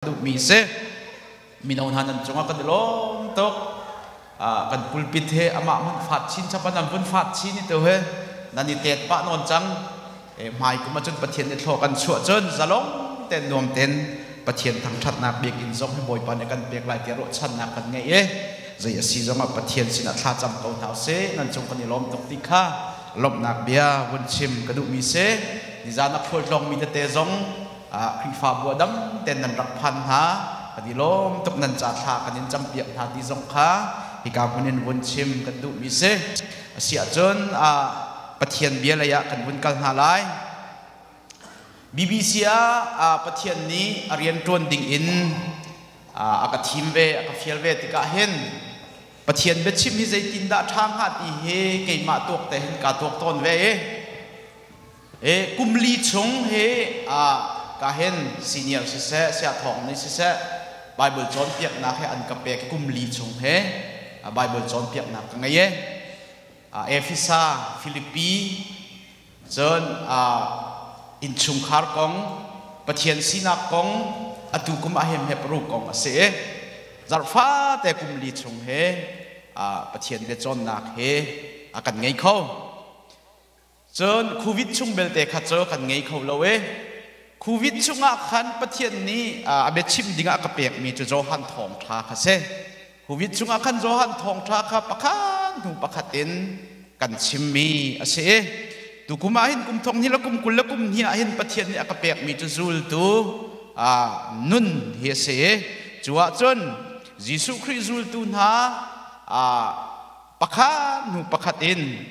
Duhmi si. Mino hna nan cungah kan i lawm tuk. Kan pulpit he amah hmanh faat chin chap an vun faat chin i tu he nan i tet pah nawn cang. Hmai kum ahcun Pathian nih thlaw kan chuah cun zalong ten nuam ten Pathian thangṭhatnak biakinn zong hi Bawipa nih kan pek lai tiah ruahchannak kan ngei i zei a si zongah Pathian sinah thlacam ko hna usih. Nan cung kan i lawm tuk ti kha lawmhnak bia vun chim ka duhmi si. Nizan a khualtlawngmi tete zong Khrihfabu a dam ten nan rak phan hna. Kan i lawm tuk. Nan ca thla kan in campiak hna ti zong kha hika hmun in vun chim kan duhmi si. A si ahcun Pathian bia lei ah kan vun kal hna lai. BBC ah Pathian nih a rian ṭuan ding in a ka thim ve, a ka fial ve tikah hin Pathian biachim hi zeitindah ṭha hnga ti hi keimah tuak te hin kaa tuak tawn ve i E kum li chung hi ka hin senior siseh, siathawng nih siseh, Bible cawnpiaknak he an ka pek. Kum li chung he Bible cawnpiaknak ka ngei e. Efesa, Filipi, cun innchungkhar kong, Pathian sinak kong, atu kum ah hin Hebrew kong a si i zarh fate kum li chung he Pathian bia cawnnak he a kan ngei kho. Cun Covid chung belte kha cu kan ngei kho lo i Covid chungah khan Pathian nih a biachim dingah a ka pekmi cu Johan Thawngṭha kha si. Covid chungah khan Johan Thawngṭha kha pakhat hnu pakhat in kan chimmi a si i tukum ah hin kum thong hnih le kum 20 le kum hnih ah hin Pathian nih a ka pekmi cu zultu nun hi a si i cu ahcun Jesuh Khrih zultu hna pakhat hnu pakhat in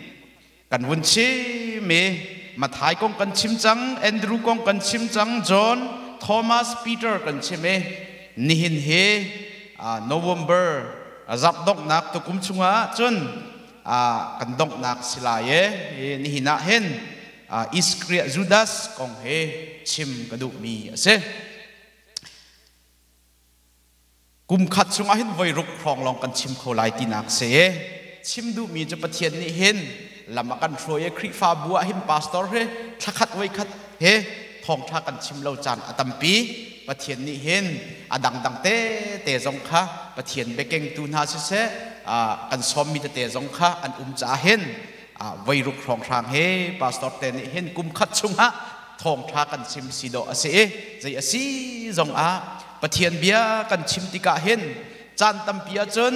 kan vun chim i Mathai kong kan chim cang, Andrew kong kan chim cang, John, Thomas, Peter kan chim i nihin hi November zarh donghnak tukum chungah cun kan donghnak si lai i nihin ah hin Iskriat Judas kong hi chim ka duhmi a si. Kum khat chungah hin voi ruk hrawng lawng kan chim kho lai tinak si. Chim duhmi cu Pathian nih hin lam a kan hruai i Khrihfabu ah hin pastor he thlakhat voi khat he thawngṭha kan chim lo caan a tampi. Pathian nih hin a dangdang tete zong kha Pathian biakengtu hna siseh, kan sawmmi tete zong kha an um caah hin voi ruk hrawnghrang he pastor te nih hin kum khat chungah thawngṭha kan chim si dawh a si i zei a si zong ah Pathian bia kan chim tikah hin caan tampi ahcun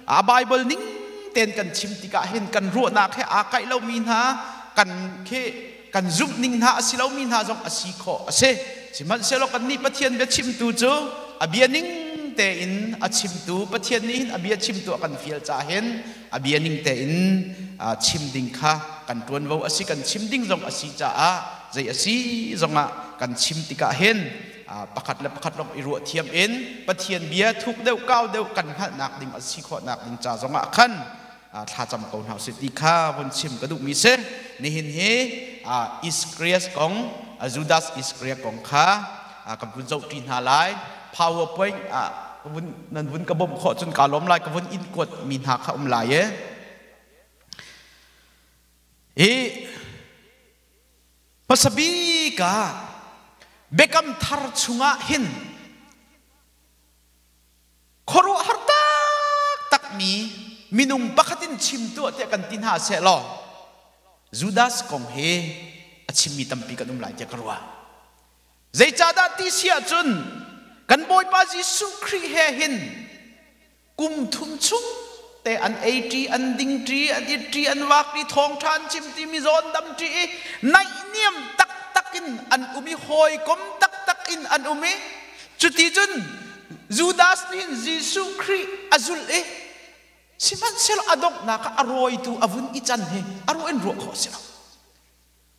a Bible ning tein kan chim tikah hin kan ruahnak he aa kaih lomi hna, kan khi kan zumh ning hna a si lomi hna zong a si khawh a si. Sihmanhsehlaw kannih Pathian bia chimtu cu a bia ning tein a chimtu, Pathian nih hin a bia chimtu a kan fial caah hin a bia ning tein chim ding kha kan ṭuanvo a si, kan chim ding zong a si caah zei a si zongah kan chim tikah hin pakhat le pakhat lawng i ruah thiam in Pathian bia thuk deuh, kau deuh kan hngalhnak ding a si khawhnak ding ca zongah khan thlacam ko hna usih ti kha vun chim ka duhmi si. Nihin hi Iskariot kong, Judas Iskariot kong kha kan vun zohṭi hna lai. PowerPoint vun nan vun ka bawmh khawh cun kaa lawm lai. Ka vun in kuat mi hna kha um lai e. Hi hmasa bik ah Biakam Thar chungah hin khuaruahhar taktakmi minung pakhat in chim tuah tiah kan ti hna seh law Judas kong hi a chimmi tampi kan um lai tiah ka ruah. Zeicahdah ti si ahcun kan Bawipa Jesuh Khrih he hin kum thum chung te an ei ṭi, an ding ṭi, an it ṭi, an vak ṭi, thawngṭha an chim ṭi, mizaw an dam ṭi i naihniam taktak in an um i hawikom taktak in an um i cuti cun Judas nih hin Jesuh Khrih a zulh i sihmanhsehlaw a donghnak ah a rawitu a vun i can hi a ruah in ruah khawh a si lo.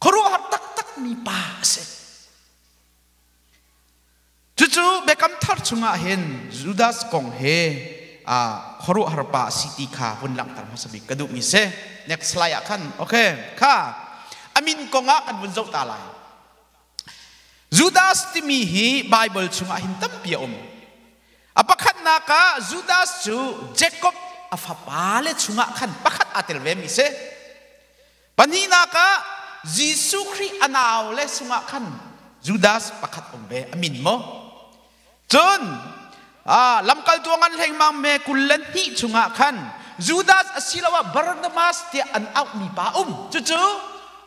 Khuaruahhar taktak mi pa a si. Cucu Biakam Thar chungah hin Judas kong he khuaruahhar pa a si ti kha hun langhter hmasa bik ka duhmi si. Next slide ah khan, okay, kha a min kong ah kan vun zoh ta lai. Judas timi hi Bible chungah hin tampi a um. A pakhatnak ah Judas cu Jacob a fapale chungah khan pakhat aa tel vemi si. Pahnihnak ah Jesuh Khrih a naule sungah khan Judas pakhat um ve, a min maw? Cun lamkaltu a ngan hlengmang me 22 chungah khan Judas asiloah Barnabas tiah an auhmi pa um. Cucu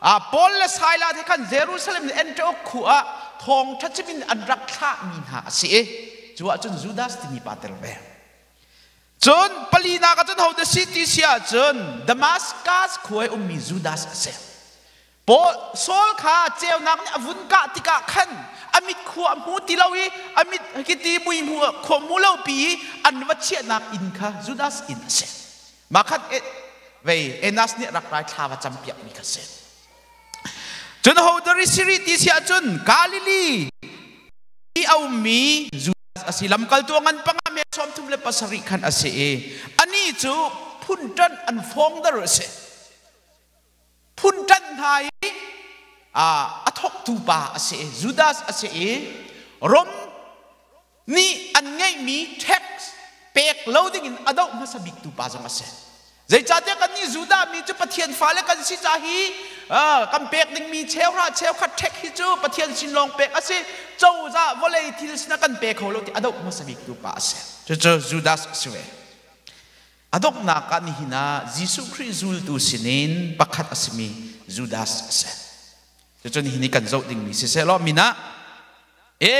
Paul le Silas he khan Jerusalem le Antioch khu ah thawngṭha chim in an rak thlahmi hna a si i cu ahcun Judas timi pa tel ve. Cun palinak ah cun hodah si ti si ahcun Damascus khua i ummi Judas a si. Paul Saul kha ceunak nih a vun kah tikah khan a mit khua a hmu ti lo i a mit hiti mui hmu khua hmu lo pi i an va chiahnak inn kha Judas inn a si. Mah khan vei Enas nih rak rai thla va campiak mi kha si. Cun hodari siri ti si ahcun Galilee i a ummi Judas a si lamkaltu a ngan panga me 37 khan a si i ani cu phunṭan an founder a si. Phunṭan hna i a thawktu pa a si i Judas a si i Rom nih an ngeihmi tax pek lo dingin a doh hmasa biktu pa zong a si. Zeicahtiah kannih Judah mi cu Pathian fale kan si ca hi kan pek dingmi cheuhra cheukhat ṭhek hi cu Pathian sin lawng pek a si. Cozah vawlei thil sinah kan pe kho lo ti a doh hmasa biktu pa a si. Cucu Judas a si ve. A donghnak ah nihin ah Jesuh Khrih zultu sinin pakhat a simi Judas a si. Cucu nihin i kan zoh dingmi siseh law min ah e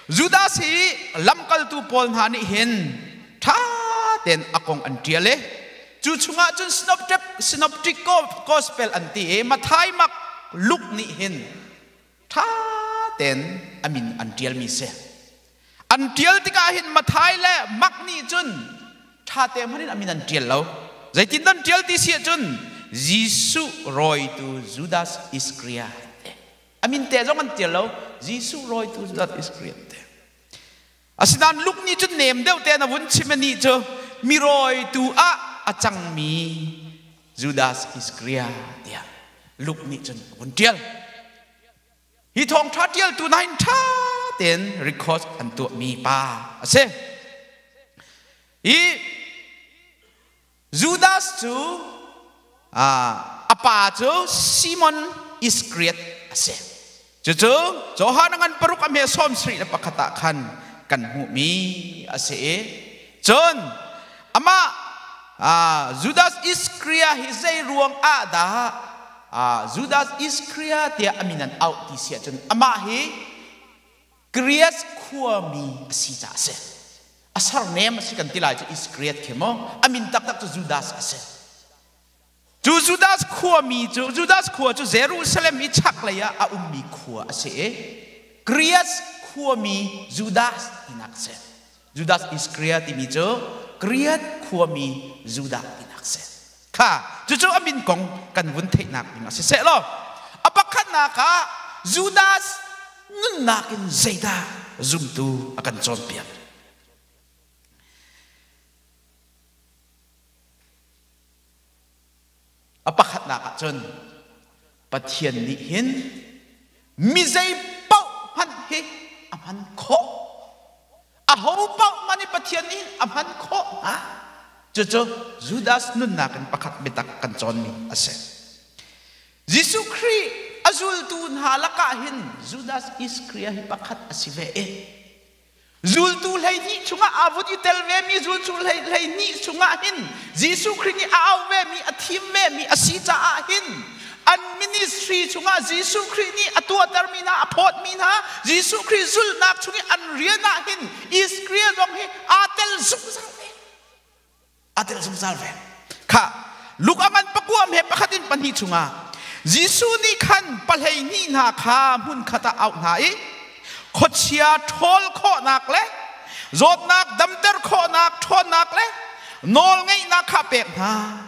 Judas hi lamkaltu pawl hna nih hin ṭha tein a kong an ṭial i cu chungah cun synoptic, synoptic gospel an ti i Matthai, Mark, Luke nih hin ṭha tein a min an ṭialmi si. An ṭial tikah hin Matthai le Mark nih cun ṭha te hmanh in a min an ṭial lo. Zeitin an ṭial ti si ahcun Jesuh rawitu Judas Iskariot te. A min te zong an ṭial lo. Jesuh rawitu Judas Iskariot te. Asinain Luke nih cun nem deuh tein a vun chim anih cu mi rawitu ah a cangmi Judas Iskariot tiah Luke nih cun a vun ṭial. Hi thawngṭha ṭialtu hna hin ṭha tein record an tuahmi pa a si. Hi Judas cu a pa cu Simon Iskariot a si. Cucu Johan a ngan paruk a hme 71 ah khan kan hmuhmi a si i cun amah Judas Iskariot hi zei ruang ah dah Judas Iskariot tiah a min an auh ti si ahcun amah hi Krias khuami a si caah a si. A surname a si kan ti lai cu Iskariot khi maw? A min taktak cu Judas a si. Cu Judas khuami cu Judas khua cu Jerusalem i chaklei ah a ummi khua a si i Krias khuami Judas tinak a si. Judas Iskariot timi cu Kriat khuami Judah tinak a si. Kha cucu a min kong kan vun theihnak ding a si seh law a pakhatnak ah Judas nunnak in zeidah zumtu a kan cawnpiak. A pakhatnak ah cun Pathian nih hin mi zei paoh hmanh hi a hman khawh. Aho paoh hmanh hi Pathian nih hin a hman khawh hna. Cucu Judas nunnak in pakhat biatak kan cawnmi a si. Jesuh Khrih a zultu hna lakah hin Judas Iskariot hi pakhat a si ve i Zultu 12 chungah aa vun i tel vemi zultu 12 chungah hin Jesuh Khrih nih a auh vemi, a thim vemi a si caah hin an ministry chungah Jesuh Khrih nih a tuahtermi hna, a phawtmi hna, Jesuh Khrih zulhnak chung i an rian ah hin Israel zong hi aa tel zungzal ve. A tel zungzal ve. Kha Luka ngan pakuam he pakhat in pahnih chungah Jesuh nih khan pahlei hnih hna kha hmunkhat ah auh hna i khuachia ṭhawl khawhnak le zawtnak damter khawhnak ṭhawnnak le nawlngeihnak kha pek hna.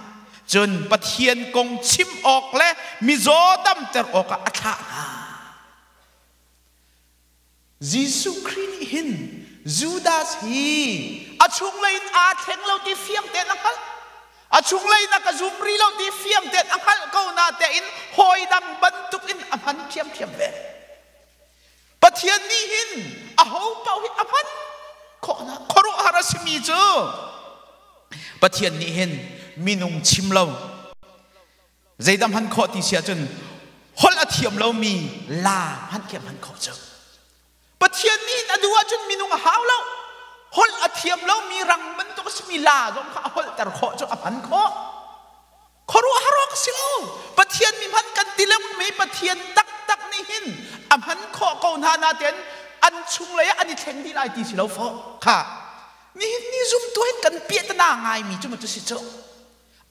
Cun Pathian kong chim awk le mizaw damter awkah a thlah hna. Jesuh Khrih nih hin Judas hi a chunglei in aa thleng lo ti fiang tein a hngalh. A chunglei in a ka zum rih lo ti fiang tein a hngalh ko na tein hawi dang bantuk in a hman ṭhiamṭhiam ve. Pathian nih hin aho paoh hi a hman khawhnak khuaruahhar a simi cu Pathian nih hin minung chim lo Zeidah hman khawh ti si ahcun holh a thiam lomi la hmanh khi a hman khawh cu. Pathian nih a duh ahcun minung a hau lo. Holh a thiam lomi rang bantuk a simi la zong kha a holhter khawh cu a hman khawh. Khuaruahhar awk a si lo. Pathian mi hman kan ti lengmang Pathian taktak nih hin a hman khawh ko hna natein an chunglei ah an i thleng dih lai ti si lo fawh. Kha nihin ni zumtu hin kan piahtana ngaimi cu ma cu si cu.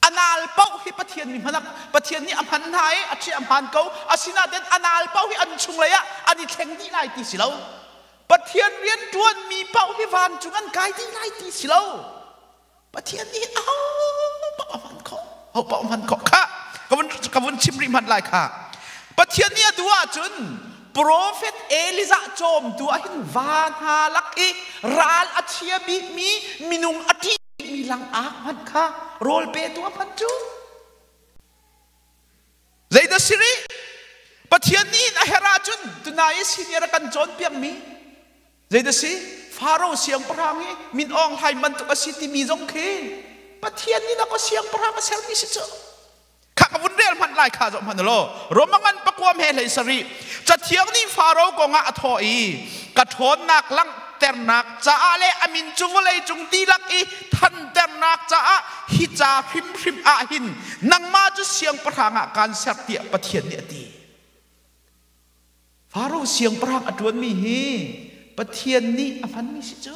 Anal paoh hi Pathian mi hman Pathian nih a hman hna i a ṭhi a hmaan ko. Asinain anal paoh hi an chunglei ah an i thleng dih lai ti si lo. Pathian rian ṭuanmi paoh hi vancung an kai dih lai ti si lo. Pathian nih aho paoh a hman khawh. Ho paoh a hman khawh. Kha ka vun chim rih hmanh lai kha. Pathian nih a duh ahcun Profet Elijah cawmtu ah hin va hna lak i ral a chia bikmi minung a ṭih mi langak hmanh kha rawl petu a hman cu. Zeidah si rih? Pathian nih a herh ahcun tunai i senior a kan cawnpiakmi zeidah si? Faro siangpahrang hi min Aung Hlaing bantuk a si timi zong khi Pathian nih na ka siangpahrang a sermi si cu. Kha ka vun rel hmanh lai kha zoh hmanh law Roma ngan pakuam he hlei sarih Cathiang nih Faro kongah a thawh i ka ṭhawnnak langhternak caah le a min cu vawlei cung dihlak i thanternak caah hi ca hrimhrim ah hin nangmah cu siangpahrang ah kaan ser tiah Pathian nih a ti. Faro siangpahrang a ṭuanmi hi Pathian nih a hmanmi si cu.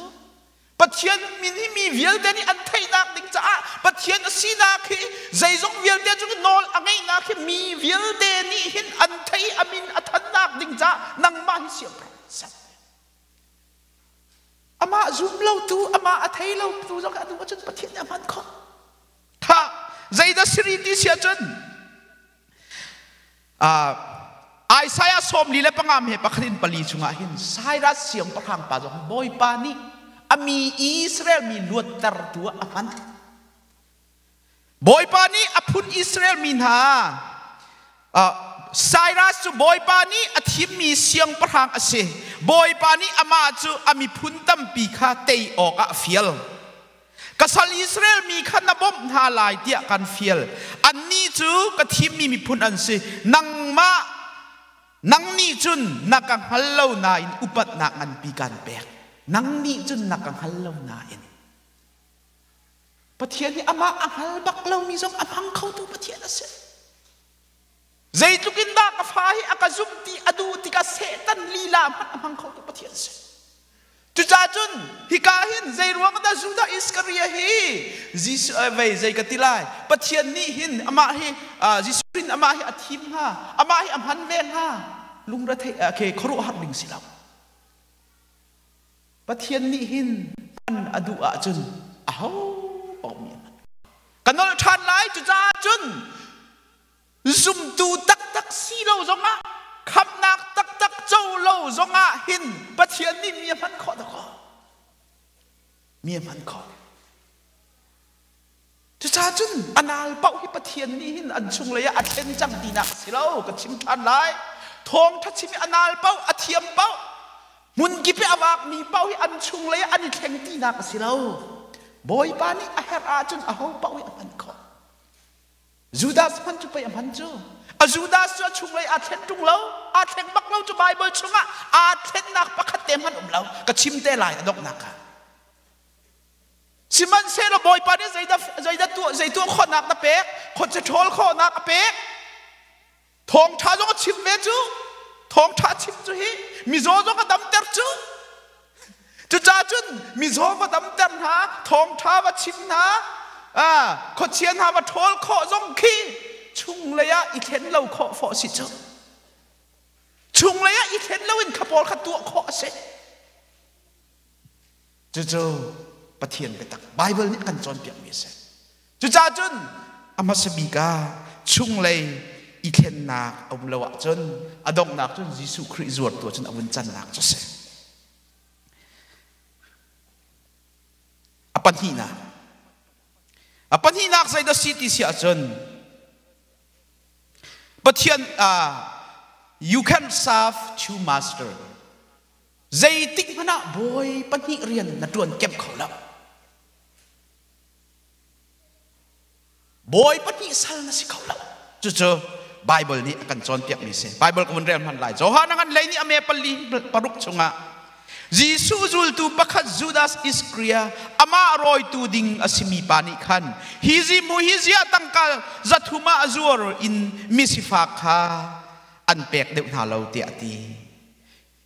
Pathian min hi mi vialte nih an theihnak ding caah Pathian a sinak hi zeizong vialte cung i nawl a ngeihnak hi mi vialte nih hin an thei a min a thannak ding caah nangmah hi siangpahrang ser. Amah zum lotu, amah a thei lotu zong a duh ahcun Pathian nih a hman khawh. Kha zeidah siri ti si ahcun Isaiah 45 he pakhat in pali chungah hin Cyrus siangpahrang pa zong Bawipa nih a mi Israel mi luattertu ah a hman. Bawipa nih a phun Israel mi hna Cyrus cu Bawipa nih a thimmi siangpahrang a si. Bawipa nih amah cu a miphun tampi kha tei awkah a fial. Ka sal Israel mi kha na bawmh hna lai tiah kan fial. Annih cu ka thimmi miphun an si. Nangmah nang nih cun na ka hngal lo nain upatnak nganpi kan pek. Nang nih cun na ka hngal lo nain. Pathian hi amah a hngal bak lomi zong a hmang khotu Pathian a si. Zeitluk in dah ka fa hi a ka zumh ti a duh tikah Satan lila hmanh a hmang khotu Pathian a si. Cucaah cun hika hin zeiruang dah Judah Iskariot hi Jesuh vei zei ka ti lai Pathian nih hin amah hi Jesuh in amah hi a thim hnga amah hi a hman ve hnga lungretheih okay khuaruahhar ding si lo Pathian nih hin hman a duh ahcun aho paoh mi a hman ka nolh ṭhan lai cucaah cun Zumtu taktak si lo zongah khamhnak taktak co lo zongah hin Pathian nih mi a hman khawh dakaw. Mi a hman khawh. Cucaah cun a nal paoh hi Pathian nih hin an chunglei ah a thlen cang tinak a si lo ka chim ṭhan lai. Thawngṭha chim i a nal paoh a thiam paoh hmunkip i a vakmi paoh hi an chunglei ah an i thleng tinak a si lo. Bawipa nih a herh ahcun aho paoh hi a hman khawh. Judas hman cu pei a hman cu. A Judas cu a chunglei aa thlen ṭung lo, aa thleng bak lo cu Baibal chungah aa thlennak pakhat te hmanh um lo. Ka chim te lai a donghnak ah. Sihmanhsehlaw Bawipa nih zeidah zeidah tuah zei tuah khawhnak na pek, khuacia ṭhawl khawhnak a pek. Thawngṭha zong a chim ve cu. Thawngṭha chim cu hi mizaw zong a damter cu. Cucaah cun mizaw va damter hna, thawngṭha va chim hna, khuachia hna va ṭhawl khawh zong khi chunglei ah i thlen lo khawh fawh si cu. Chunglei ah i thlen loin kha pawl kha tuah khawh a si. Cucu Pathian biatak Baibal nih a kan cawnpiakmi a si. Cucaah cun a hmasa bik ah chunglei i thlennak a um lo ahcun a donghnak cun Jesuh Khrih zuartu cun a vun cannak cu a si. A pahnihnak. A pahnihnak zeidah si ti si ahcun Pathian you can serve two master. Zeitik hmanh ah bawi pahnih rian na ṭuan kemh kho lo. Bawi pahnih sal na si kho lo. Cucu Bible nih a kan cawnpiakmi si. Bible ka vun rel hmanh lai. Johan a ngan lei nih a me pali paruk chungah. Jesuh zultu pakhat Judas Iskria amah rawitu ding a simi pa nih khan hi zimu hi ziah tangka 300 ah zuar in misifak kha an pek deuh hna lo tiah a ti.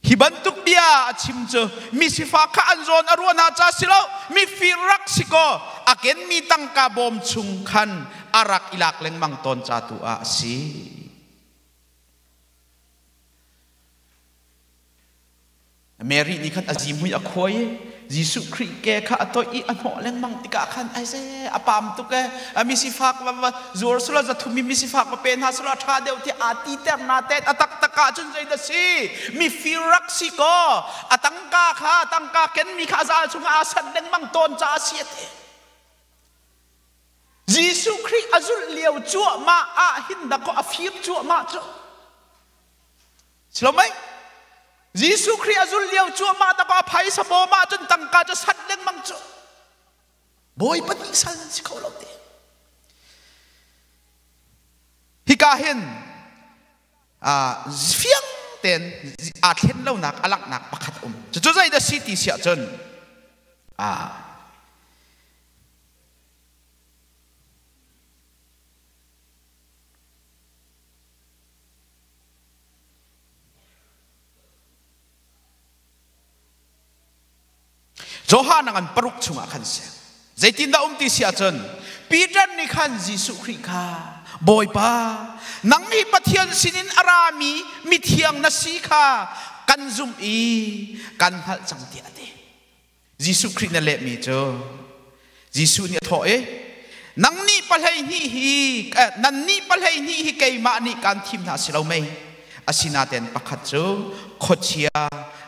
Hi bantuk bia a chim cu misifak kha an zawn a ruah hna ca si lo, mifir rak si kaw a kenmi tangka bawm chung khan a rak i lak lengmang tawn ca tu ah a si. Mary nih khan a zihmui a khuai i Jesuh Khrih ke kha a toih i a hnawh lengmang tikah khan ai ze a pam tuk e a misifak va va zuar sula 300 mi misifak va pe hna sula ṭha deuh ti aa ti ter na te a taktak ah cun zei dah si mifir rak si kaw a tangka kha tangka kenmi kha a zal chungah aa sanh lengmang tawn caah si a ti. Jesuh Khrih a zulh lio cuahmah ah hin dakaw a fir cuahmah cu. Silo mei? Jesuh Khrih a zul lio cuahmah tak a phaisa bawm ahcun tangka cu sat lengmang cu. Bawipa nih sal nan si kho lo ti. Hika hin fiang tein aa thlen lonak a langhnak pakhat um. Cucu zeidah si ti siah cun Johan a ngan paruk chungah khan si. Zeitindah um ti si ahcun Peter nih khan Jesuh Khrih kha Bawipa, nang hi Pathian sinin a rami mithiang na si kha kan zumh i kan hngalh cang tiah a ti. Jesuh Khrih na lehmi cu Jesuh nih a thawh i nang nih 12 hi nan nih 12 hi keimah nih kaan thim hna si lo mei? Asinain pakhat cu khuachia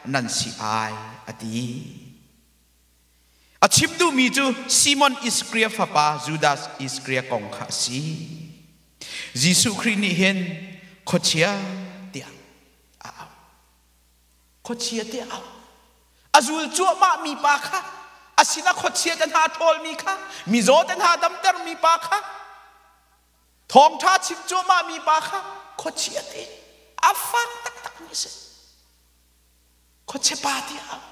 nan si ai a ti. A chim duhmi cu Simon Iskria fapa Judas Iskria kong kha a si. Jesuh Khrih nih hin khuachia tiah a auh. Khuachia tiah a auh. A zul cuahmah mi pa kha a sinah khuachia te hna ṭhawlmi kha mizaw te hna damtermi pa kha thawngṭha chim cuahmah mi pa kha khuachia te a fak taktak mi a si. Khuachia pa tiah auh.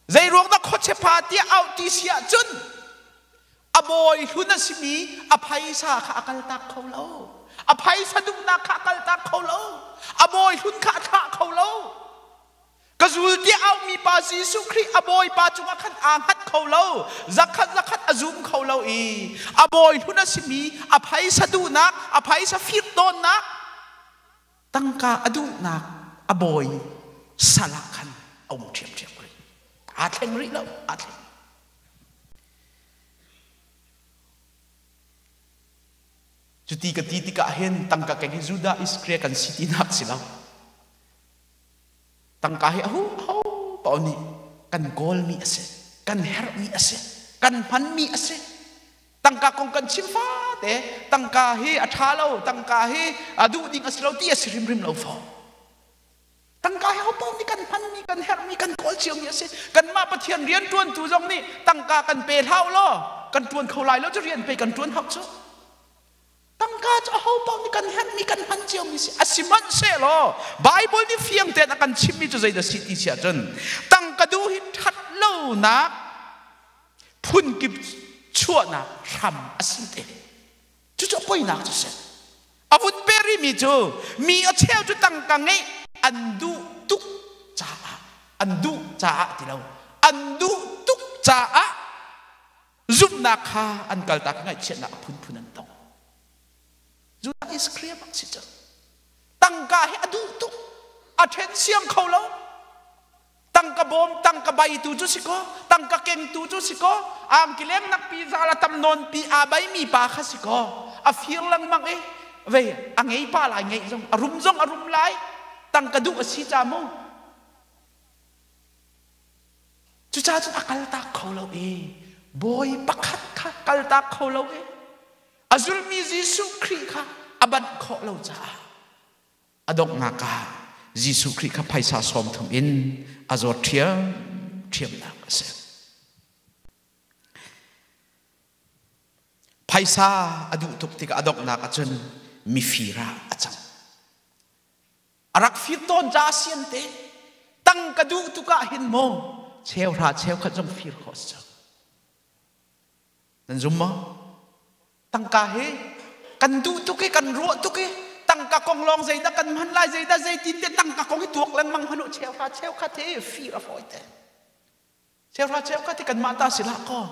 Zei ruang dah khuachia pa tiah auh ti si ahcun a bawi hlun a simi a phaisa kha a kaltak kho lo. A phaisa duhnak kha a kaltak kho lo. A bawi hlun kha a thlah kho lo. Ka zul tiah aumi pa Jesuh Khrih a bawipa cungah khan aa hngat kho lo. Zakhat zakhat a zum kho lo i a bawi hlun a simi a phaisa duhnak, a phaisa fir tawnnak, tangka a duhnak a bawi sal ah khan a um ṭhiamṭhiam rih. Aa thleng rih lo, aa thleng. Cuti ka ti tikah hin tangka keng hi Judah Iskria kan si tinak si lo. Tangka hi aho aho paoh nih kan kawlmi a si, kan herhmi a si, kan hmanmi a si. Tangka kong kan chim fate tangka hi a ṭha lo, tangka hi a duh ding a si lo ti a si hrimhrim lo fawn. Tangka hi ho paoh nih kan hmanmi, kan herhmi, kan kawl ciomi a si. Kanmah Pathian rian ṭuantu zong nih tangka kan pe hlah law kan ṭuan kho lai lo cu rian pei kan ṭuan hau cu. Tangka cu aho paoh nih kan herhmi kan hman ciomi si. A sihmanhsehlaw Bible nih fiang tein a kan chimmi cu zeidah si ti si ahcun tangka duh hi ṭhat lonak phunkip chuahnak hram a si te. Cucu a poinak cu si. A vun pe rihmi cu mi a cheu cu tangka ngeih an duh tuk caah an duh caah ti lo an duh tuk caah Zumhnak kha an kaltak i ngaihchiatnak a phunphun an tong. Judah Iskria bak si cu. Tangka hi a duh tuk. A ṭhen siang kho lo. Tangka bawm, tangka baitu cu si kaw, tangka kengtu cu si kaw, angki lengnak pi zal a tam nawn pi aa baimi pa kha si kaw, a fir lengmang i vei a ngei pa lai ngeih zong, a rum zong a rum lai, tangka duh a si ca mu. Cucaah cun a kaltak kho lo i bawi pakhat kha kaltak kho lo i a zulmi Jesuh Khrih kha a banh khawh lo caah a donghnak ah Jesuh Khrih kha phaisa 30 in a zawt ṭhiamṭhiamnak a si. Phaisa a duh tuk tikah a donghnak ah cun mifir ah a cang. A rak fir tawn caah sian te tangka duh tuk ah hin maw Cheuhra cheukhat zong fir khawh a si cang. Nan zum maw? Tangka hi kan duh tuk i kan ruah tuk i tangka kong lawng zeidah kan hman lai zeidah zeitin te tangka kong hi tuak lengmang hmanh u cheuhra cheukhat hi fir a fawi te. Cheuhra cheukhat hi kanmah ta si hlah kaw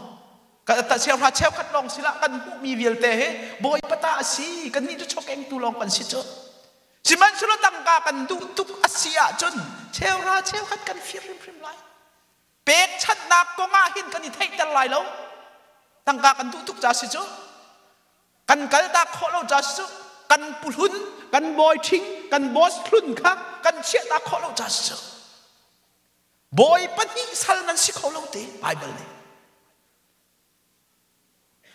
ta cheuhra cheukhat lawng si lah kan hmuhmi vialte hi Bawipa ta a si kannih cu chawkengtu lawng kan si cu. Sihmanhsehlaw tangka kan duh tuk a si ahcun cheuhra cheukhat kan fir hrimhrim lai. Pekchanhnak kong ah hin kan i theihter lai lo. Tangka kan duh tuk ca si cu. Kan kaltak khawh lo ca si cu. Kan puhlun, kan bawi ṭhing, kan boss hlun kha kan chiahtak khawh lo ca si cu. Bawi pahnih sal nan si kho lo te Baibal nih.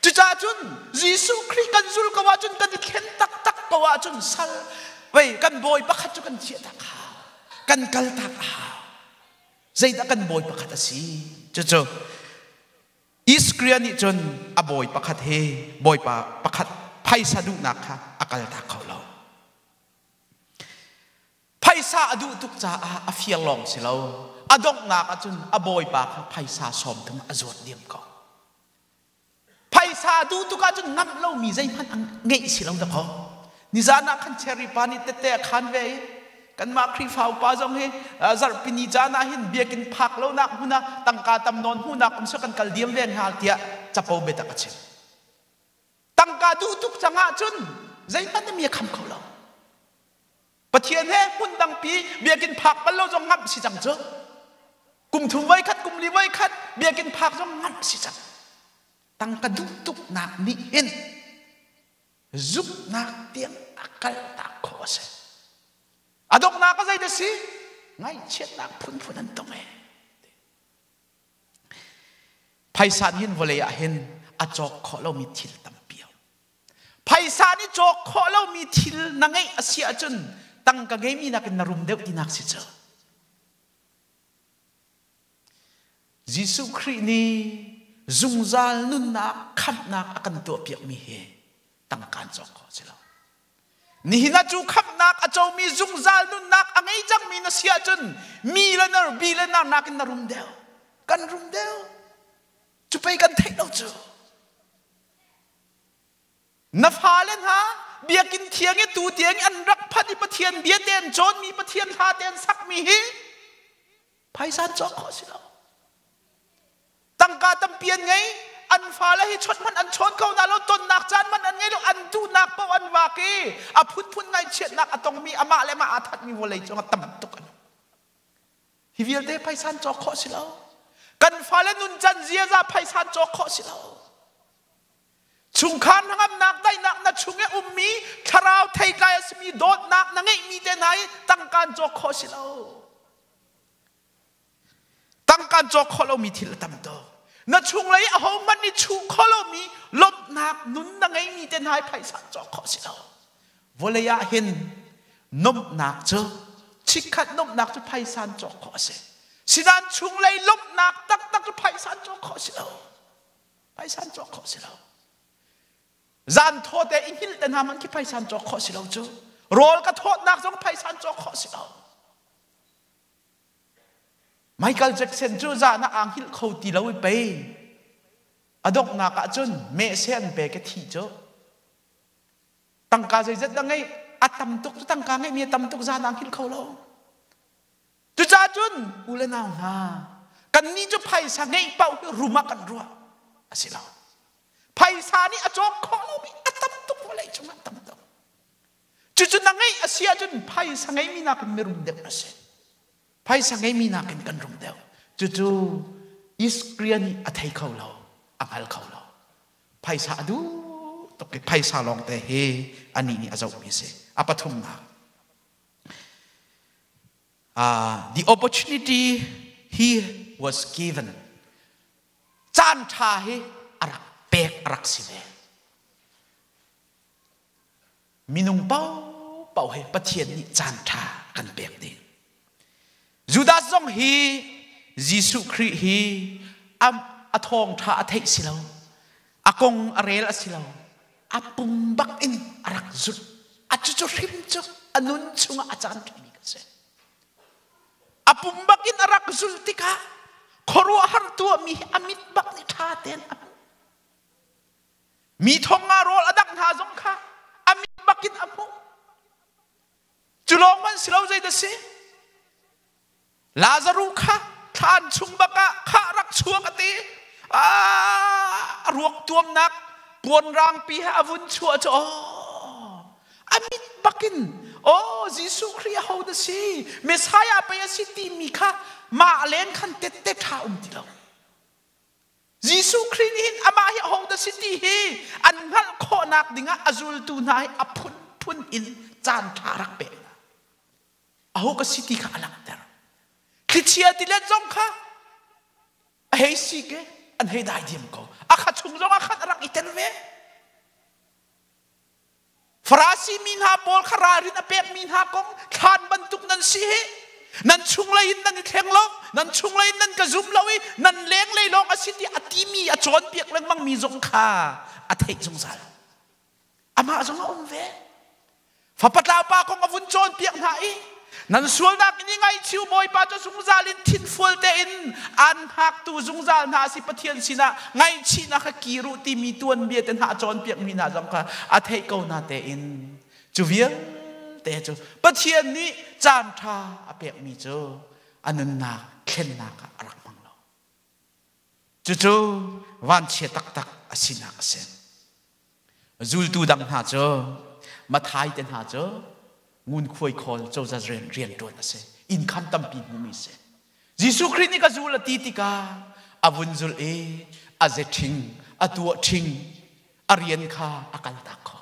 Cucaah cun Jesuh Khrih kan zul ko ahcun kan i thlen taktak ko ahcun sal vei kan bawi pakhat cu kan chiah tak hau. Kan kal tak a hau. Zeidah kan bawi pakhat a si? Cucu Iskria nih cun a bawi pakhat he bawipa pakhat phaisa duhnak kha a kal tak kho lo. Phaisa a duh tuk caah a fir lawng si lo. A donghnak ahcun a bawipa kha phaisa 30 a zuat diam ko. Phaisa a duh tuk ahcun ngamh lomi zeihmanh a ngeih si lo dakaw. Nizan ah khan cherry pa nih tette a khan ve i kanmah Khrihfa upa zong hi zarhpini caan ah hin biakinn phak lonak hmun ah tangka tam nawn hmuhnak um seh kan kal diam ve hnga tiah capo biatak a chim. Tangka duh tuk cang ahcun zeihmanh mi a kham kho lo. Pathian he hmun dangpi biakinn phak bal lo zong ngamh si cang cu. Kum thum voi khat, kum li voi khat biakinn phak zong ngamh si cang. Tangka duh tuknak nih hin zumhnak tiang a kaltak khawh a si. A donghnak a zei dah si? Ngaihchiatnak phunphun an tong ee. Phaisa nih hin vawlei ah hin a cawk khawh lomi thil tampi a um. Phaisa nih cawk khawh lomi thil na ngeih a si ahcun tangka ngeimi nakin na rum deuh tinak si cu. Jesuh Khrih nih zungzal nunnak khamhnak a kan tuahpiakmi hi tangka in cawk khawh a si lo. Nihin ah cu khamhnak a comi zungzal nunnak a ngei cangmi na si ahcun millionaire, billionaire nakin na rum deuh. Kan rum deuh. Cu pei kan theih lo cu. Na fale hna biakinn thiang i tu tiang i an rak phanh i Pathian bia te an cawnmi, Pathian hla te an sakmi hi phaisa an cawk khawh si lo. Tangka tampi an ngei, an fale hi chawnh hmanh an chawn kho hna lo, tonnak caan hmanh an ngei lo, an duhnak paoh an vak i a phunphun ngaihchiatnak a tongmi amah le amah aa thatmi vawlei cung ah tam tuk an um. Hi vialte phaisa an cawk khawh si lo. Kan fale nuncan ziaza phaisa an cawk khawh si lo. Chungkhar hnangamnak daihnak na chung i ummi thlarau theitlai a simi dawtnak na ngeihmi te hna hi tangka an cawk khawh si lo. Tangka an cawk khawh lomi thil a tam tuk. Na chunglei ahohmanh nih chuh khawh lomi lawmhnak nun na ngeimi te hna hi phaisa an cawk khawh si lo. Vawlei ah hin nuamhnak cu chikkhat nuamhnak cu phaisa an cawk khawh a si. Sinain chunglei lawmhnak taktak cu phaisa an cawk khawh a si lo. Phaisa an cawk khawh si lo. Zan thaw te i hngilh te hna hmanh khi phaisa an cawk khawh si lo cu. Rawl ka thawtnak zong phaisa an cawk khawh si lo. Michael Jackson cu zan ah aa hngilh kho ti lo i pei a donghnak ah cun mehseh an pek i thi cu tangka zeizat dah ngeih a tam tuk cu tangka ngeihmi a tam tuk zan ah hngilh kho lo. Cucaah cun u le nau hna kannih cu phaisa ngeih paoh hi rum ah kan ruah a si lo. Phaisa nih a cawk khawh lomi a tam tuk vawlei cungah a tam tuk. Cucu na ngeih a si ahcun phaisa ngeimi nakin mirum deuh na si. Phaisa ngeimi nakin kan rum deuh. Cucu Iskria nih a thei kho lo, a hngal kho lo. Phaisa a duh tuk i phaisa lawngte hi anih nih a zohmi a si. A pathumnak. The opportunity he was given. Caan ṭha hi a rak pek a rak si ve. Minung paohpaoh hi Pathian nih caan ṭha a kan pek dih. Judas zong hi Jesuh Khrih hi a thawngṭha a theih si lo, a kong a rel a si lo, a pum bak in a rak zulh. A cucu hrim cu a nun chungah a caan ṭhami ka si. A pum bak in a rak zulh tikah Khuaruahhar tuahmi hi a mit bak nih ṭha tein a hmuh. Mi thong nga rawl a dangh hna zong kha a mit bakin a hmuh. Cu lawng hmanh si lo zeidah si? Lazaruh kha thlan chung bakah khah rak chuak a ti. Ah, a ruak tuamnak puan rangpi he a vun chuah cu oh, a mit bakin oh Jesuh Khrih aho dah si Messiah pei a si timi kha mah len khan tette ṭha um ti lo. Jesuh Khrih nih hin amah hi aho dah si ti hi an hngalh khawhnak dingah a zultu hna hi a phunphun in caan ṭha rak pek hna. Aho ka si ti kha a langhter. Thlichia tilet zong kha a hei si ke an hei dai diam ko. A kha chung zong ah khan a rak i tel ve. Farasi mi hna pawl kha ralrin a pekmi hna kong thlan bantuk nan si hi nan chunglei in nan i thleng lo nan chunglei in nan ka zum lo i nan lenglei lawng a si ti a timi a cawnpiak lengmang mi zong kha a theih zungzal amah zong a um ve fapa tlaupa kong a vun cawnpiak hna i nan sualnak in i ngaihchiu Bawipa cu zungzal in thinfual tein an hngaktu zungzal hna si Pathian sinah ngaihchihnak kha kir u timi tuanbia te hna a cawnpiakmi hna zong kha a theih ko na tein cu vialte cu Pathian nih caan ṭha a pekmi cu a nunnak thlennak ah a rak hmang lo. Cucu vanchia taktak a sinak a si. Zultu dang hna cu Mathai te hna cu ngunkhuai khawl cozah rian rianṭuan a si. Income tampi hmumi a si. Jesuh Khrih nih ka zul a ti tikah a vun zulh i a ze ṭhing, a tuah ṭhing, a rian kha a kaltak khawh.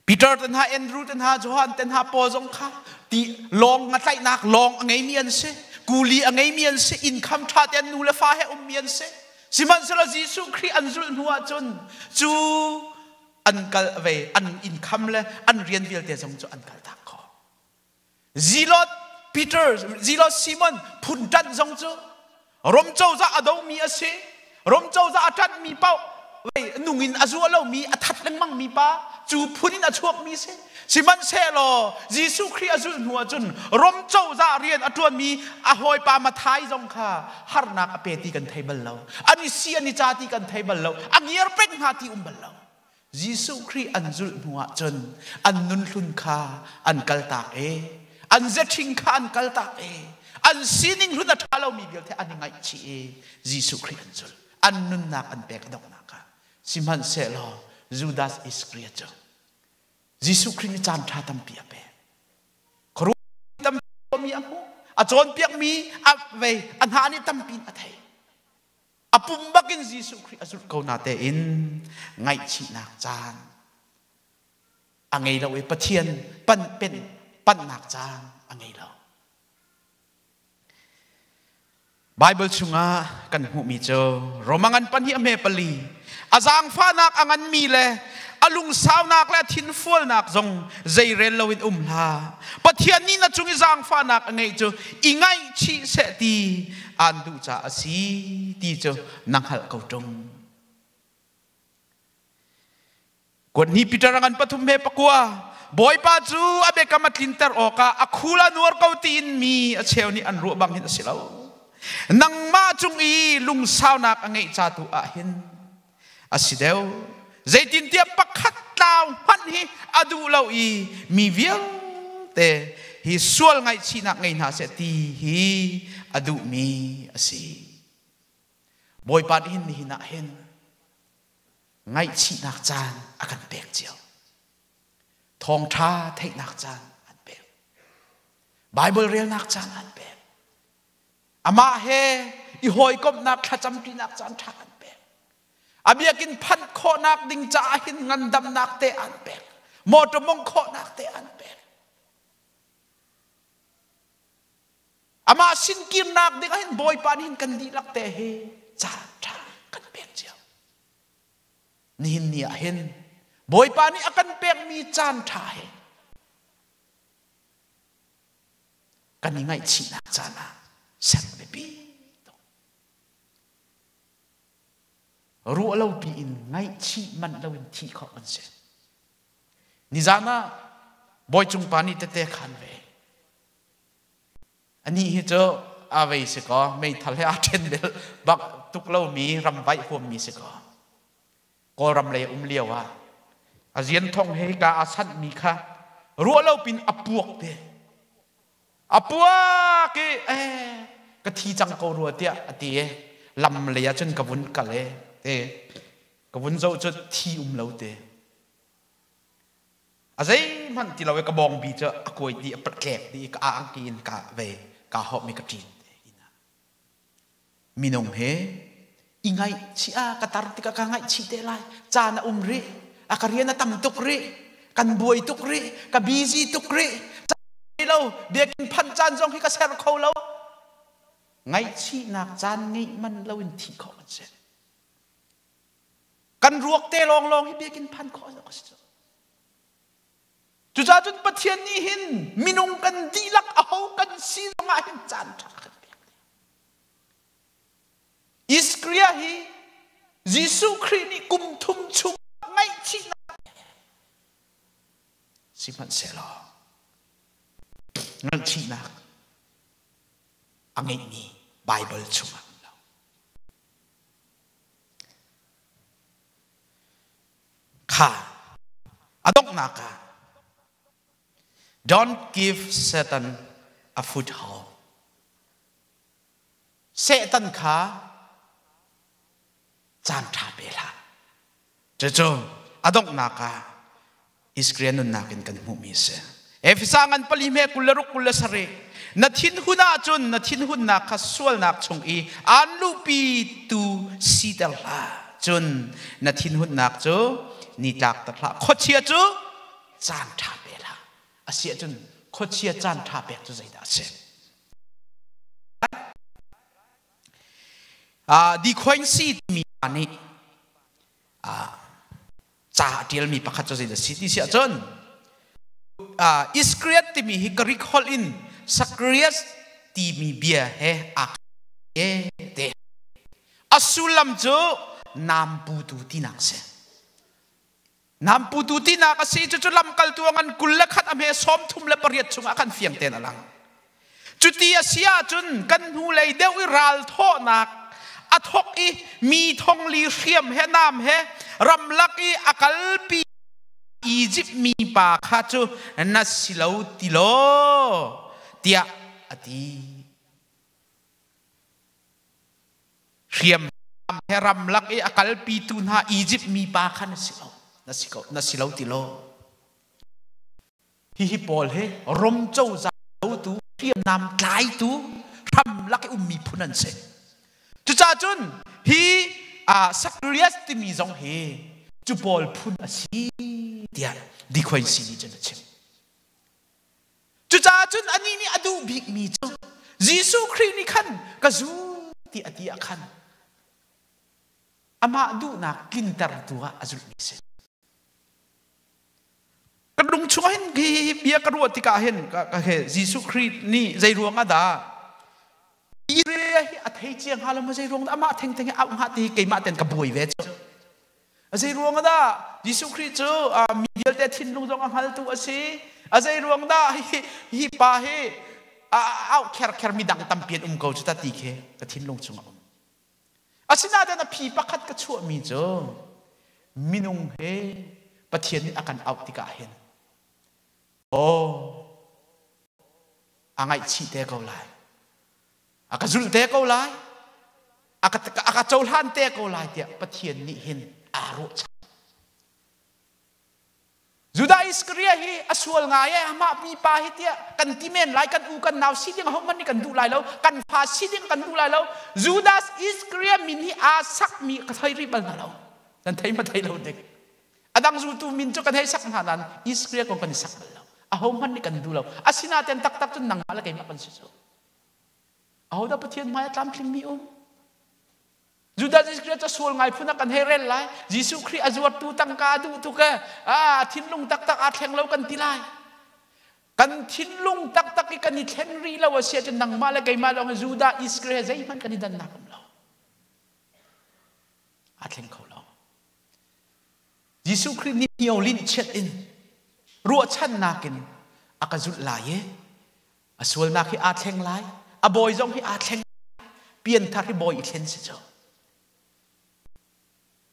Peter te hna, Andrew te hna, Johan te hna pawl zong kha ti lawng nga tlaihnak lawng a ngeimi an si. Kuli a ngeimi an si. Income ṭha te an nu le fa he ummi an si. Sihmanhsehlaw Jesuh Khrih an zulh hnu ahcun cu an kal ve an income le an rian vialte zong cu an kaltak khawh. Zilot Peter, Zilot Simon phun ṭanh zong cu Rom cozah a domi a si. Rom cozah a ṭanhmi paoh nung in a zuah lomi a that lengmangmi pa cu phun in a chuakmi si. Sihmanhsehlaw Jesuh Khrih a zulh hnu ahcun Rom cozah rian a ṭuanmi a hawipa Mathai zong kha harnak a pe ti kan thei bal lo. An i si an i ca ti kan thei bal lo. A ngiar peng hna ti um bal lo. Jesuh Khrih an zulh hnu ahcun an nunhlun kha an kaltak i an zeṭhing kha an kaltak i an sining hlun a ṭha lomi vialte an i ngaihchih i Jesuh Khrih an zulh. An nunnak an pek a donghnak ah. Sihmanhsehlaw Judas Iskariot cu Jesuh Khrih nih caan ṭha tampi a pek. Khuaruah tampi a hmuh. A cawnpiakmi a vei a hna nih tampi in a thei. A pum bakin Jesuh Khrih a zulh ko na tein ngaihchihnak caan a ngei lo i Pathian pan pen panhnak caan a ngei lo. Bible chungah kan hmuhmi cu Roma ngan pahnih a hme pali a zaangfahnak a nganmi le a lungsaunak le a thinfualnak zong zeirel loin um hlah. Pathian nih na cung i zaangfahnak a ngeih cu i ngaihchih seh ti aan duh caah a si ti cu na hngalh ko ṭung. Kuat Peter a ngan pathum he pakua Bawipa cu a biakam a tlinter awkah a khul a nuar ko tiin mi a cheu nih an ruah bang hin a si lo. Nangmah cung i lungsaunak a ngeih ca tu ah hin a si deuh. Zeitintiah pakhat tlau hmanh hi a duh lo i mi vialte hi sual ngaihchihnak ngei hna seh ti hi a duhmi a si. Bawipa nih hin nihin ah hin ngaihchihnak caan a kan pek cio. Thawngṭha theihnak caan an pek. Bible relnak caan an pek. Amah he i hawikomhnak thlacamṭinak caan ṭha an pek. A biakinn phanh khawhnak ding caah hin ngandamnak te an pek. Motor mong khawhnak te an pek. Amah sin kirnak ding ah hin Bawipa nih hin kan dihlak te hi caan ṭha kan pek cio. Nihin ni ah hin Bawipa nih a kan pekmi caan ṭha hi kan i ngaihchihnak caan ah ser biapi tuk. Ruah lo piin ngaihchih manh loin thih khawh kan si. Nizan ah Bawicung pa nih tete khan ve. Anih hi cu a vei si kaw meithal he aa ṭhen bel bak tuk lomi ramvaih huammi si kaw Kawlram lei a um lio ah a rian thong he hika aa sanhmi kha ruah lo pin a puak te. A puak i eh ka thi cang ko rua tiah a ti i lam lei ah cun ka vun kal e te ka vun zoh cu thi um lo te. A zeihmanh ti lo i ka bawngbi cu a kuai dih a tlek dih i ka angki in ka ve kaa hawhmi ka ṭin te inn ah. Minung he i ngaihchih ah ka tar tikah ka ngaihchih te lai. Caan a um rih. A ka rian a tam tuk rih. Kan buai tuk rih. Ka busy tuk rih. Caan lo biakinn phanh caan zong hi ka ser kho lo. Ngaihchihnak caan ngeih man loin thih khawh kan si. Kan ruak te lawnglawng hi biakinn phan khawh a si. Cucaah cun Pathian nih hin minung kan dihlak aho kan si zongah hin caan ṭha kan pek. Iskria hi Jesuh Khrih nih kum thum chung ngaihchihnak sihmanhsehlaw ngaihchihnak a ngeihmi Baibal chungah um lo. Kha a donghnak ah don't give Satan a foothold. Satan kha caan ṭha pe hlah. Cucu a donghnak ah Israel nunnak in kan hmuhmi a si. Efesa ngan pali hme 26 27 na thinhun ahcun na thinhunnak kha sualnak chung i aan luhpi tu siter hlah. Cun na thinhunnak cu nitlak ter hlah. Khuachia cu caan ṭha pe hlah. A si ahcun khuachia caan ṭha pek cu zeidah a si? Di Quincy timi pa nih ca a ṭialmi pakhat cu zeidah a si ti si ahcun Iskriat timi hi Greek holh in Sakrias timi bia he aa te. A sullam cu nam putu tinak a si. Nam putu tinak a si cucu lamkaltu a ngan 21 a hme 38 chungah khan fiang tein a lang. Cuti a si ahcun kan hnulei deuh i ral thawhnak a thawk i mi thongli hriam he nam he ramlak i a kalpi Izipt mi pa kha cu na si lo ti law tiah a ti. Hriam he ramlak i a kalpitu hna Izipt mi pa kha na si lo na si ko na si lo ti law. Hihi pawl hi Rom cozah dotu hriamnam tlaitu hramlak i ummi phun an si. Cucaah cun hi Sakrias timi zong hi cu pawl phun a si tiah Dikhoinsi nih cun a chim. Cucaah cun anih nih a duh bikmi cu Jesuh Khrih nih khan ka zul ti a ti ah khan amah duhnak tlintertu ah a zulhmi a si. Kan lung chungah hin hi bia ka ruah tikah hin ka he Jesuh Khrih nih zei ruang ah dah Israel hi a thei cia hnga lo maw zei ruang dah amah thengtheng hi auh hnga ti keimah ten ka buai ve cu. Zei ruang dah Jesuh Khrih cu mi vialte thinlung zong a hngaltu a si. A zei ruang dah hi hi pa hi auh kher kher mi dang tampi an um ko cu ta ti khi ka thinlung chungah um. Asinain a phi pakhat ka chuahmi cu minung he Pathian nih a kan auh tikah hin aw a ngaihchih te ko lai a ka zulh te ko lai a ka, a ka cohlan te ko lai tiah Pathian nih hin aa ruahchan Judah Iskariot hi a sual ngai e amah pipa hi tiah kan ti men lai kan u kan nau si ding ahohmanh nih kan duh lai lo kan fa si ding kan duh lai lo Judas Iskariot min hi aa sakmi ka thei rih bal hna lo nan thei ma thei lo dik adang zultu min cu kan hei sak hna nain Iskariot kong kan i sak bal lo ahohmanh nih kan duh lo asinain taktak cun nangmah le keimah kan si cu ahodah Pathian hmai a tlamtlingmi um Judas Iscariot cu sual ngai phun ah kan hei rel lai. Jesuh Khrih a zuartu tangka a duh tuk e. A thinlung taktak aa thleng lo kan ti lai. Kan thinlung taktak i kan i thlen rih lo a si ahcun nangmah le keimah lawng Judah Iscariot zeihmanh kan i dannak um lo. Aa thleng kho lo. Jesuh Khrih nih hniau linh chiat in ruahchannak in a ka zulh lai i a sualnak hi aa thleng lai. A bawi zong hi aa thleng. Pianthar hi bawi i thlen si cu.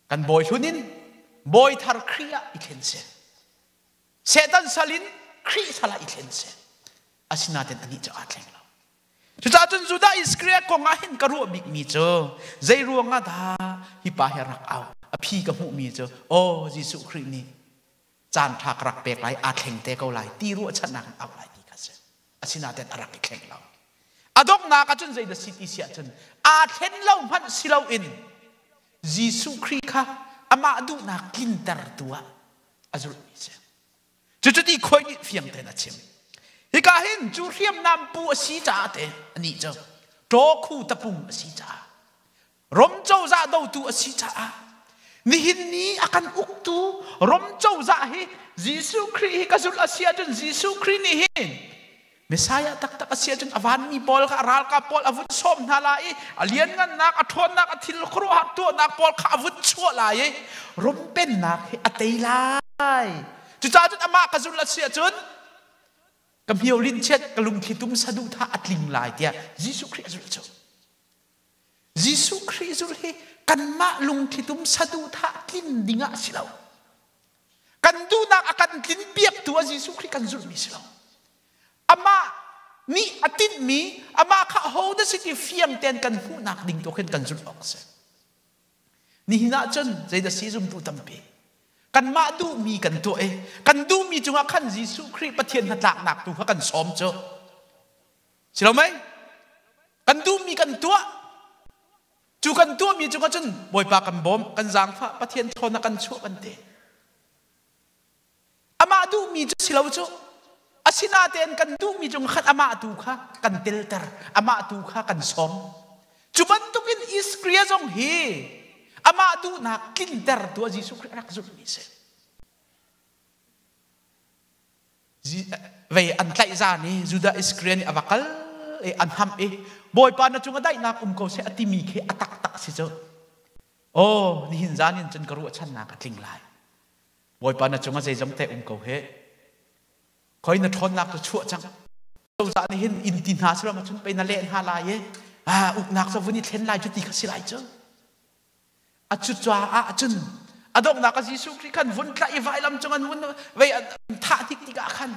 Kan bawi hlun in bawi thar Khrih ah i thlen si. Satan sal in Khrih sal ah i thlen si. Asinain anih cu aa thleng lo. Cucaah cun Judah Iskariot kong ah hin ka ruah bikmi cu zei ruangah dah hi pa hi rak au? A phi ka hmuhmi cu aw Jesuh Khrih nih caan ṭha ka rak pek lai, aa thleng te ko lai ti ruahchannak in au lai ti kha si. Asinain a rak i thleng lo. A donghnak ah cun zeidah si ti si ahcun aa thlen lo hmanh si loin Jesuh Khrih kha amah duhnak tlintertu ah a zulhmi si. Cucu ti khoi nih fiang tein a chim. Hika hin cu hriamnam pu a si caah te anih cu ṭawkhu tapung a si caah Rom cozah dotu a si caah nihin ni a kan uktu Rom cozah hi Jesuh Khrih hi ka zulh a si ahcun Jesuh Khrih nih hin Messiah taktak a si ahcun a vanmi pawl kha a ralkap pawl a vun sawm hna lai i a lianngannak, a ṭhawnnak, a thil khuaruahhar tuahnak pawl kha a vun chuah lai i Rom pennak hi a tei lai. Cucaah cun amah ka zulh a si ahcun ka hmio linchiat, ka lungthli tum saduhthah a tling lai tiah Jesuh Khrih a zulh cu. Jesuh Khrih zulh hi kanmah lungthli tum saduhthah tlin ding ah a si lo. Kan duhnak a kan tlin piaktu a Jesuh Khrih kan zulhmi si lo. Amah nih a tinhmi, amah kha ho dah si ti fiang tein kan hmuhnak ding tu khin kan zulh awk a si. Nihin ah cun zeidah si zumtu tampi kanmah duhmi kan tuah i kan duhmi cungah khan Jesuh Khrih Pathian hnatlaknak tu kha kan sawm cu. Si lo mei? Kan duhmi kan tuah. Cu kan tuahmi cungah cun Bawipa kan bawm, kan zaangfah, Pathian ṭhawn ah kan chuah kan ti. Amah duhmi cu si lo cu. Asinain kan duhmi cung khan amah tu kha kan telter, amah tu kha kan sawm. Cu bantukin Iskria zong hi amah duhnak tlinter tu ah Jesuh Khrih a rak zulhmi a si. Vei an tlaih zan i Judah Iskariot nih a va kal i an hamh i Bawipa na cungah daihnak um ko seh a timi khi a taktak si cu. Aw, nihin zan in cun ka ruahchannak a tling lai. Bawipa na cungah zeizong te um ko he. Khoi na ṭhawnnak cu chuah cang. Cozah nih hin inn ti hna silo ma cun pei na leh hna lai i ah uknak cu vun i thlen lai cu ti kha si lai cu. A cucaah cun a donghnak ah Jesuh Khrih khan vun tlaih i vailam cung an vun vei an thah tik tikah khan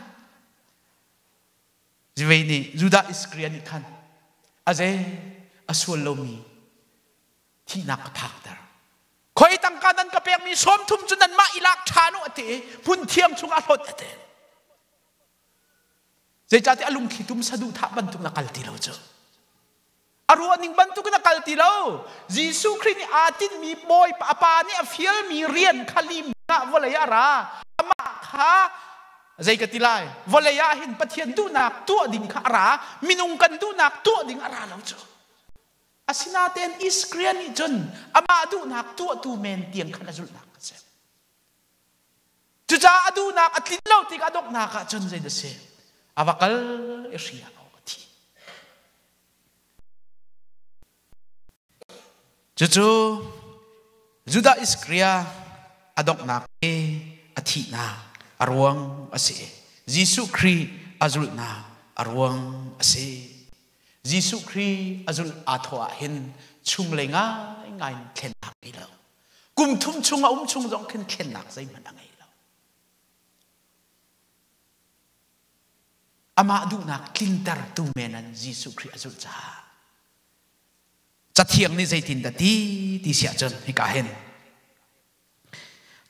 vei nih Judah Iskariot nih khan a ze a sual lomi thihnak ka phakter. Khoi tangka nan ka pekmi 30 cu nanmah i lak ṭhan u a ti i hmun thiang chungah a hlawt a ti. Zeicahtiah a lungthli tum saduhthah bantuk na kal ti lo cu. A ruahning bantukin a kal ti lo. Jesuh Khrih nih aa tinhmi bawi a pa nih a fialmi rian kha lim ah vawlei ah a ra. Amah kha zei ka ti lai? Vawlei ah hin Pathian duhnak tuah ding kha a ra. Minung kan duhnak tuah ding a ra lo cu. Asinain Iskrian nih cun amah duhnak tuahtu men tiang khan a zulhnak a si. Cucaah a duhnak a tlin lo tikah donghnak ah cun zei dah si? A va kal i hri ah a thi. Cucu Judah Iskria a donghnak i a thihnak a ruang a si. Jesuh Khrih a zulhnak a ruang a si. Jesuh Khrih a zulh aa thawh ah hin chunglei ngaingai in thlennak ngei lo. Kum thum chung a um chung zong khin thlennak zeihmanh a ngei lo. Amah duhnak tlintertu men an Jesuh Khrih a zulh caah Cathiang nih zeitindah ti ti siah cun hika hin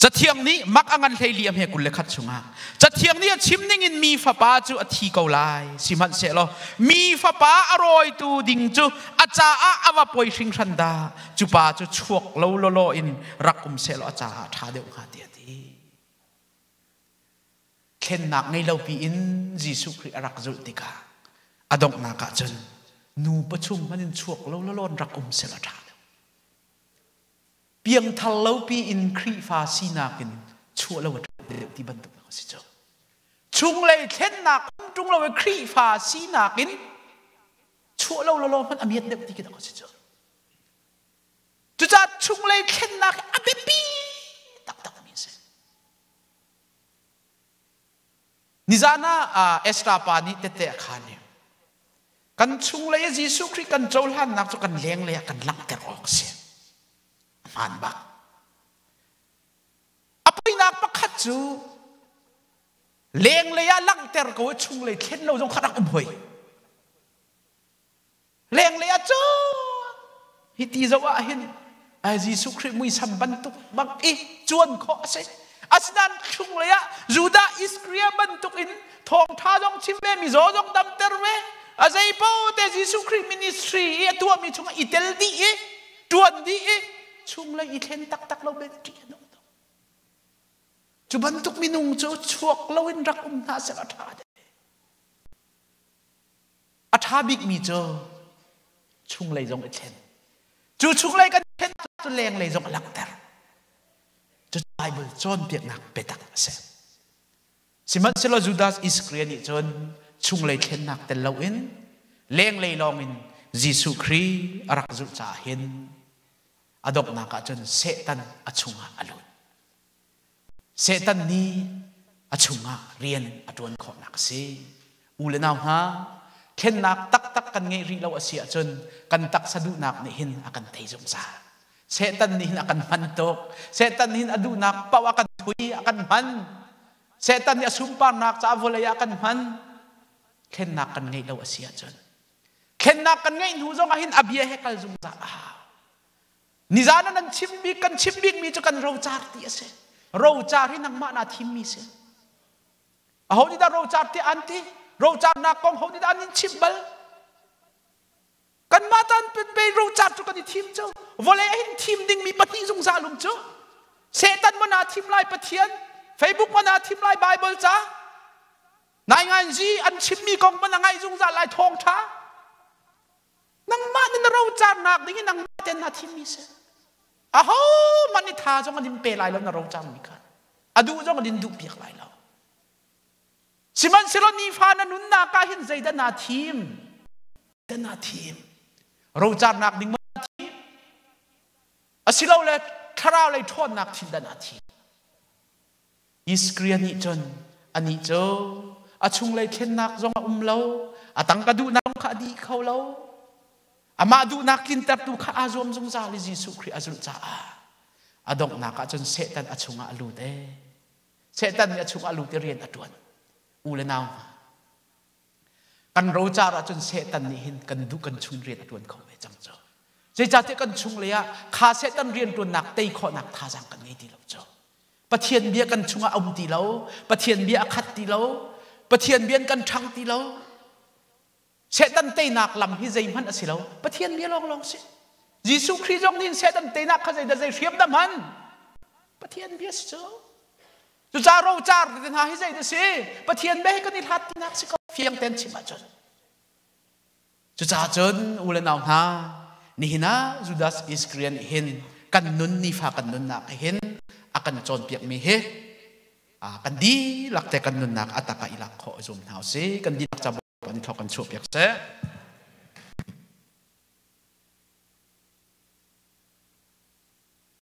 Cathiang nih mak a ngan hlei liam he 21 chungah Cathiang nih a chim ningin mi fapa cu a thi ko lai sihmanhsehlaw mi fapa a rawitu ding cu a caah a va poi hringhran dah cu pa cu chuak lo lawlaw in rak um sehlaw a caah a ṭha deuh hnga tiah a ti. Thlennak ngei lo piin Jesuh Khrih a rak zulh tikah a donghnak ah cun nu pachung hmanh in chuak lo lawlaw in rak um sel a ṭha deuh. Piangthar lo piin Khrihfa sinak in chuah lo a ṭha deuh ti bantuk a si cu. Chunglei thlennak um ṭung lo i Khrihfa sinak in chuah lo lawlaw hmanh a miat deuh ti khi a si cu. Cucaah chunglei thlennak a biapi taktakmi a si. Nizan ah Ezra pa nih tette a khaan i. Kan chunglei i Jesuh Khrih kan cohlannak cu kan lenglei ah kan langhter awk a si. A hmaan bak. A poinak pakhat cu lenglei ah langhter ko i chunglei thlen lo zong kha rak um hoi. Lenglei ah cun hi ti zoh ah hin Jesuh Khrih muisam bantuk bak i cuan khawh a si. Asinain chunglei ah Judah Iskariot bantuk in thawngṭha zong chim ve, mizaw zong damter ve, a zeipaoh te Jesuh Khrih ministry i a tuahmi chungah i tel dih i ṭuan dih i chunglei i thlen taktak lo bel ṭih a nung tuk. Cu bantuk minung cu chuak loin rak um hna seh a ṭha deuh. A ṭha bikmi cu chunglei zong i thlen. Cu chunglei kan thlen cu lenglei zong a langhter. Cu Bible cawnpiaknak biatak a si. Sihmanhsehlaw Judas Iskariot nih cun chunglei thlennak tel loin lenglei lawngin Jesuh Khrih a rak zulh caah hin a donghnak ah cun Satan a chungah a lut. Satan nih a chungah rian a ṭuan khawhnak a si. U le nau hna, thlennak taktak kan ngeih rih lo a si ahcun kan taksa duhnak nih hin a kan tei zungzal. Satan nih hin a kan hman tuk. Satan nih hin a duhnak paoh a kan thui, a kan hman. Satan nih a sunparnak caah vawlei ah a kan hman. Thlennak kan ngeih lo a si ahcun. Thlennak kan ngeih hnu zong ah hin a bia he kal zungzal a hau. Nizan ah nan chim bik kan chim bikmi cu kan rocar ti a si. Rocar hi nangmah naa thimmi si. Aho nih dah rocar ti an ti? Rocarnak kong ho nih dah an in chimh bal? Kanmah tan pe rocar cu kan i thim cu. Vawlei ah hin thim dingmi pahnih zungzal um cu. Satan maw naa thim lai Pathian? Facebook maw naa thim lai Bible ca? Nainganzi an chimmi kong maw na ngaih zungzal lai thawngṭha? Nangmah nih na rocarnak ding i nangmah ten naa thimmi si. Aho hmanh nih tha zong an in pe lai lo na rocarmi kha. A duh zong an in duh piak lai lo. Sihmanhsehlaw nifa na nunnak ah hin zeidah naa thim? Zeidah naa thim? Rocarnak ding maw naa thim? Asilole thlarau lei ṭhawnnak thil dah naa thim? Iskria nih cun anih cu a chunglei thlennak zong a um lo, a tangka duhnak zong kha a dih kho lo. Amah duhnak tlintertu kha aa zuam zungzal i Jesuh Khrih a zulh caah a donghnak ah cun Satan a chungah a lut ee. Satan nih a chungah a lut i rian a ṭuan. U le nau hna, kan rocar ahcun Satan nih hin kan duh kan chung rian a ṭuan kho ve cang cu. Zeicahtiah kan chunglei ah kha Satan rianṭuannak tei khawhnak thazaang kan ngei ti lo cu. Pathian bia kan chungah a um ti lo. Pathian bia a khat ti lo. Pathian bia in kan ṭhang ti lo. Satan teinak lam hi zeihmanh a si lo. Pathian bia lawnglawng si. Jesuh Khrih zong nih Satan teinak kha zeidah zei hriam dah hman? Pathian bia si cu. Cucaah rocar te hna hi zeidah si? Pathian bia hi kan i hlat tinak si ko. Fiang tein chim ahcun. Cucaah cun u le nau hna, nihin ah Judas Iskariot nih hin kan nun nifa kan nunnak hin a kan cawnpiakmi hi kan dihlak te kan nunnak a tak ah i lak khawh i zum hna usih. Kan dihlak ca Bawipa nih thluak kan chuahpiak seh.